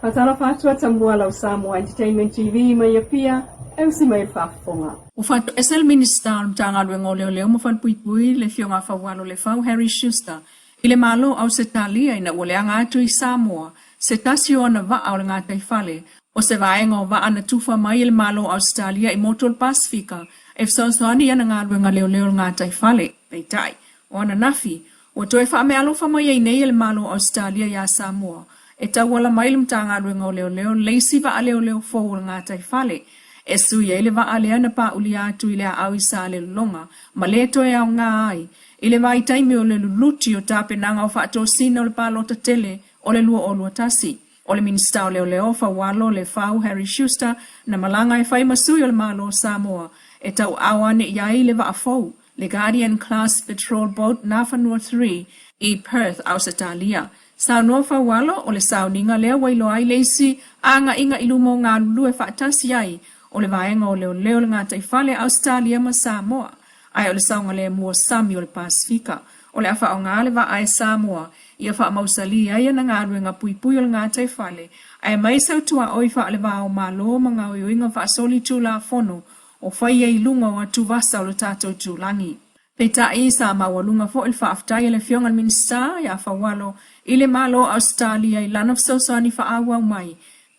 Faatalofa atu Atamua lau Samoa Entertainment TV mai Apia, e usi mai le faafofoga. Ua faatoese le Minisita o le Matagaluega o Leoleo ma Falepuipui, le Afioga a Faualo Lefau Harry Schuster, i le Malo o Ausetalia ina ua leaga atu i Samoa se tasi o ana vaa o le gataifale, o se vaega o vaa na tufa mai e le Malo o Ausetalia i motu o le Pasefika e fesoasoani i ana galuega leoleo o le gataifale. Peitai, o ananafi, ua toe faameaalofa mai ai nei e le Malo o Ausetalia iā Samoa e tauala mai i le Matagaluega o Leoleo le isi vaa leoleo fou o le gataifale e sui ai le vaa lea na paulia atu i le aau i Salelologa ma le toe aoga ai i le vaitaimi o le luluti o tapenaga o faatosina o le palota tele o le 2021. O le Minisita o Leoleo, Faualo Lefau Harry Schuster, na malaga e fai ma sui o le Malo o Samoa e tauaao ane i ai le vaa fou, le Guardian Class Patrol Boat Nafanua 3 i Perth, Ausetalia. Saunoa Faualo, o le sauniga lea ua iloa ai le isi agaiga i luma o galulue faatasi ai o le vaega o leoleo o le gataifale a Ausetalia ma Samoa, ae o le saogalemu o sami o le Pasefika. O le a faaaoga le vaa e Samoa ia faamausalī ai ana galuega puipui o le gataifale, aemaise o tuaoi faale-va o Malo ma gaoioiga faasolitulafono o fai ai i luga o atuvasa o le tatou itulagi. Peitai, sa maualuga foi le faafetai a le Afioga i le Minisita ia Faualo i le Malo o Ausetalia i lana fesoasoani faaauau mai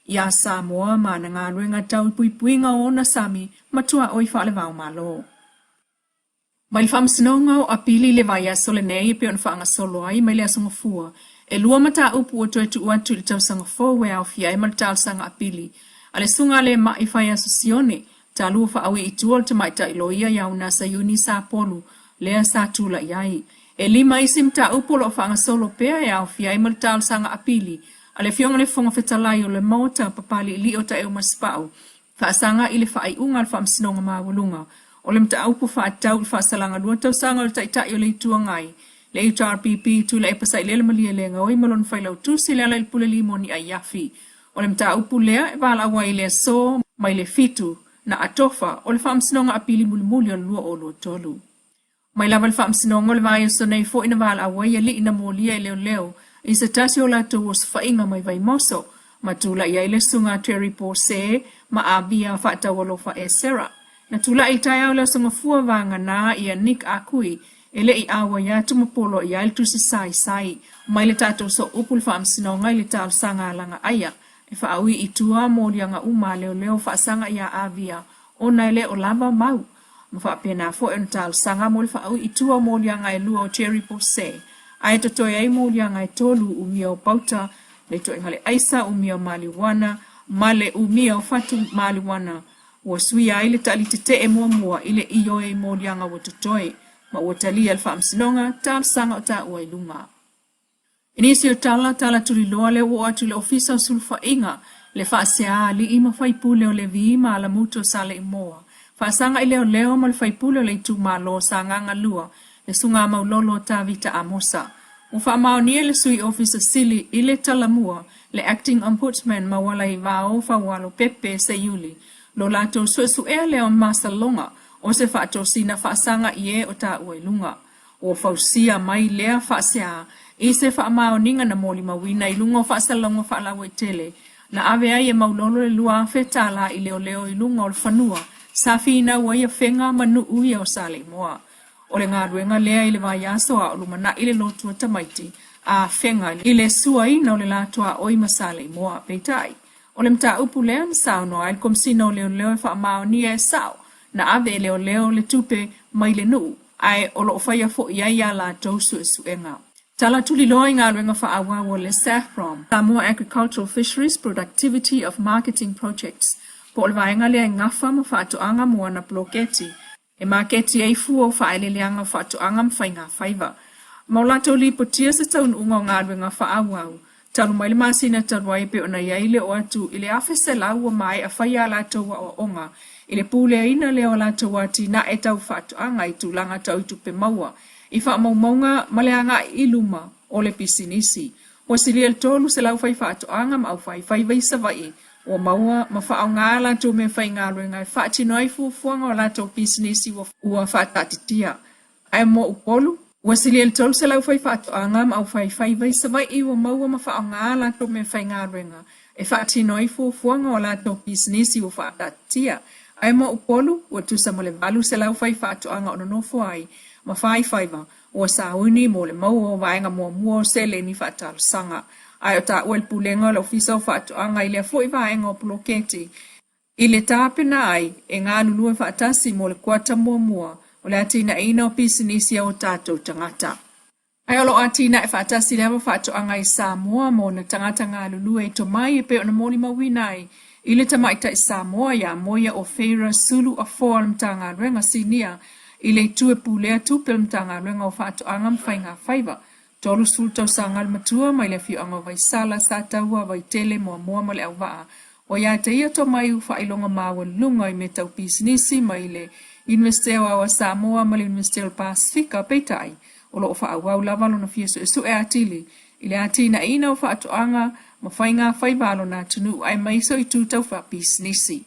iā Samoa ma ana galuega tau i puipuiga o ona sami ma tuaoi faale-va-o-Malo. Mai le Faamasinoga o Apili i le vaiaso lenei e pei ona faagasolo ai mai le Aso Gafua, e lua mataupu ua toe tuu atu i le tausaga fou e aofia ai ma le talosaga apili a le Susuga a le Ma'i Faiaso Sione, talua faaui i tua o le tamaitai loia ia Unasa Iuni Sapolu lea sa tulai ai. E lima isi mataupu o lo o faagasolo pea e aofia ai ma le talosaga apili a le Afioga i le Fofoga Fetalai o le Maota Papaliilii o Taeu Masepau faasaga i le faaiuga a le Faamasinoga Maualuga o le mataupu faatatau i le faasalaga lua tausaga o le Taitai o le Itu Agai, le HRPP, Tuilaepa Sailele Malielegaoi ma lona Failautusi Lealailepule Limoni Aiafi. O le mataupu lea e valaau ai i le aso mai le 7 na atofa o le Faamasinoga Apili mulimuli o le 2023. Mai lava i le Faamasinoga o le vaiaso nei foi na valaau ai alii na molia e leoleo i se tasi o latou osofaiga mai Vaimoso ma tulai ai le Susuga a Terry Pose ma Abia Faataualofa Esera. Na tulai i le taeao o le Aso Gafua vagana ia Nick Akui e le i auai atu ma poloai ai le tusi saisai mai le tatou sooupu le Faamasinoga i le talosaga a Lagaaia e faaui i tua moliaga uma a leoleo faasaga iā Avia ona e le o lava mau ma faapena foi ona talosaga mo le faaui i tua o moliaga e lua o Jerry Pose, ae totoe ai moliaga e tolu, umia o pauta, le toega le aisa, umia o maliuana, ma le umia o fatu maliuana. Ua suia ai le tali tetee muamua i le ioe i moliaga ua totoe, ma ua talia e le Faamasinoga talosaga o taua i luga. I nisi o tala, tala tuliloa lea ua oo atu i le Ofisa o Sulufaiga, le faasea alii ma faipule o Levi ma Alamutu o Saleimoa, faasaga i leoleo ma le faipule o le itumalo o Sagaga 2, le Susuga Maulolo o Tavita Amosa. Ua faamaonia e le Sui Ofisa Sili i le Talamua, le Acting Ombudsman Maualaivao Faualo Pepe Seiuli, lo latou suesuea lea o masaloga o se faatosina faasaga i e o taua i luga. Ua fausia mai lea faasea i se faamaoniga na molimauina i luga o faasalalauga faalauaitele na ave ai e Maulolo le $2,000 i leoleo i luga o le fanua sa finau ai afega ma nuu ia o Saleimoa. O le galuega lea i le vaiaso a o lumanai le lotu a tamaiti a Afega i le suaina o le la tuaoi ma Saleimoa. Peitai, o le mataupu lea na saunoa ai le Komesina o Leoleo e faamaonia e sao na ave e leoleo le tupe mai le nuu ae o lo o faia foi ai a latou suesuega. Tala tuliloa i galuega faaauau o le SAFPROM, Samoa Agricultural Fisheries Productivity of Marketing Projects, po o le vaega lea e gafa ma faatoaga mo ana poloketi e maketi ai fua o faaeleeleaga o faatoaga ma faigafaiva. Ma o latou lipotia se taunuuga o galuega faaauau talu mai le masina talu ai e pei ona i ai le oo atu i le 1,100 ua maea fai a latou aoaoga i le puleaina lea o latou atinae tau faatoaga i tulaga tau i tupe maua i faamaumauga ma le agai i luma o le pisinisi. Ua silia i le 300 faifaatoaga ma aufaifaiva i Savaii ua maua ma faaaoga a latou meafaigaluega e faatino ai fuafuaga o latou pisinisi ua faataatitia. Ae mo Upolu? Ua silia i le 300 faifaatoaga ma aufaifaiva i Savaii ua maua ma faaaoga a latou meafaigaluega e faatino ai fuafuaga o a latou pisinisi ua faataatitia. Ae mo Upolu, ua tusa ma le 800 faifaatoaga o nonofo ai ma faifaiva ua sauni mo le maua o vaega muamua o seleni faatalosaga. Ae o taua i le Pulega o le Ofisa o Faatoaga i lea foi vaega o poloketi I le tapena ai e galulue faatasi mo le kuata muamua o le atinaeina o pisinisi a o tatou tagata. Ae o lo o atinae faatasi lava faatoaga i Samoa ma ona tagata galulue i tomai e pei ona molimauina ai i le tamaitai Samoa ia Moia Ofeira Sulu Afoa o le Matagaluega Sinia i le Itu e Pulea Tupe o le Matagaluega o Faatoaga ma Faigafaiva 30 tausaga le matua mai le afioaga o Vaisala, Sataua, Vaitele, Moamoa ma Leauvaa. Ua ia te ia tomai ua faailoga maualuluga i mea tau pisinisi mai le Iunivesite Aoao a Samoa ma le Iunivesite o le Pasefika, peitai, o lo o faaauau lava lona fia suesue atili i le atinaeina o faatoaga ma faiga faiva a lona atunuu aemaise o itu tau faapisinisi.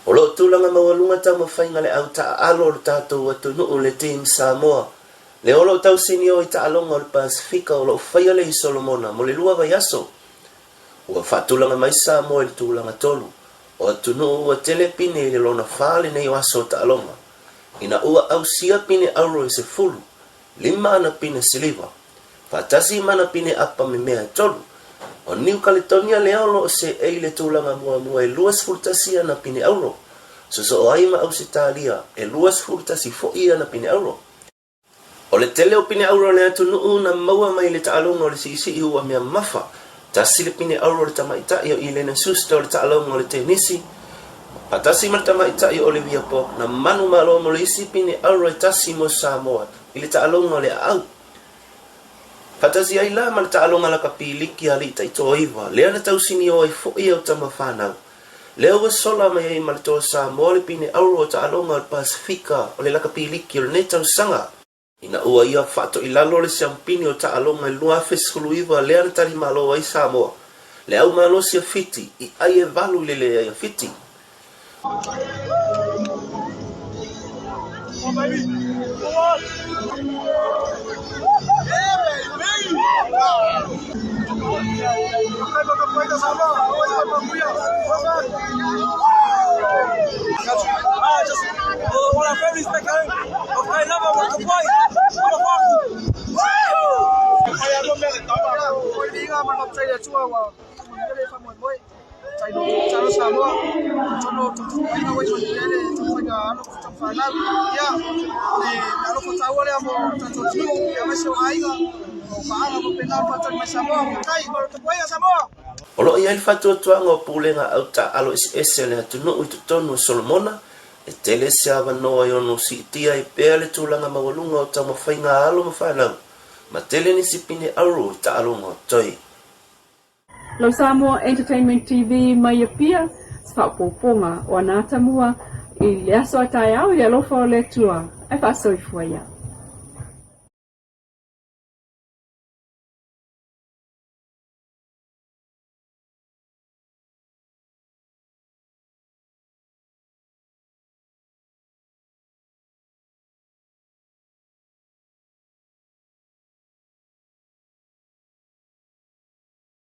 O lo o tulaga maualuga taumafaiga le au taaalo o le tatou atunuu le Team Samoa lea o lo o tausinio i taaloga o le Pasefika o lo o faia le i Solomona mo le lua vaiaso. Ua faatulaga mai Samoa i le tulaga tolu o atunuu ua tele pine i le lona fa lenei o aso o taaloga ina ua ausia pine auro e 10, lima ana pine siliva, faatasi ma ana pine apa memea e tolu. O Niu Kaletonia lea o lo o seei i le tulaga muamua e 21 ana pine auro, sosoo ai ma Ausetalia e 21 foi ana pine auro. O le tele o pine auro a le atunuu na maua mai i le taaloga o le siisii ua mea mafa, tasi le pine auro a le tamaitai o Ilene Schuster o le taaloga o le tenisi, faatasi ma le tamaitai o Olivia Pope na manumalo mo le isi pine auro e tasi mo Samoa i le taaloga o le aau. Faatasi ai la ma le taaloga lakapi liki a Alii Taitoaiva, lea na tausinio ai foi au tama fanau. Lea ua sola mai ai ma le toa Samoa le pine auro o taaloga o le Pasefika o le lakapi liki o lenei tausaga. Ina ua ia faatoilalo le siampini o taaloga i le 2019 lea na talimalo ai Samoa, le au malosi a Fiti i ai e valu i le leai a Fiti. O lo o i ai le faatuatuaga o pulega au taaalo eseese a le atunuu i totonu o Solomona, e tele se avanoa e ono siitia ai pea le tulaga maualuga o taumafaiga a alo ma fanau, ma tele nisi pine auro i taaloga o toi. Lau Samoa Entertainment TV mai Apia, se faaopoopoga o ana atamua i le aso a taeao i le alofa o le Atua, ae faasoifua ia.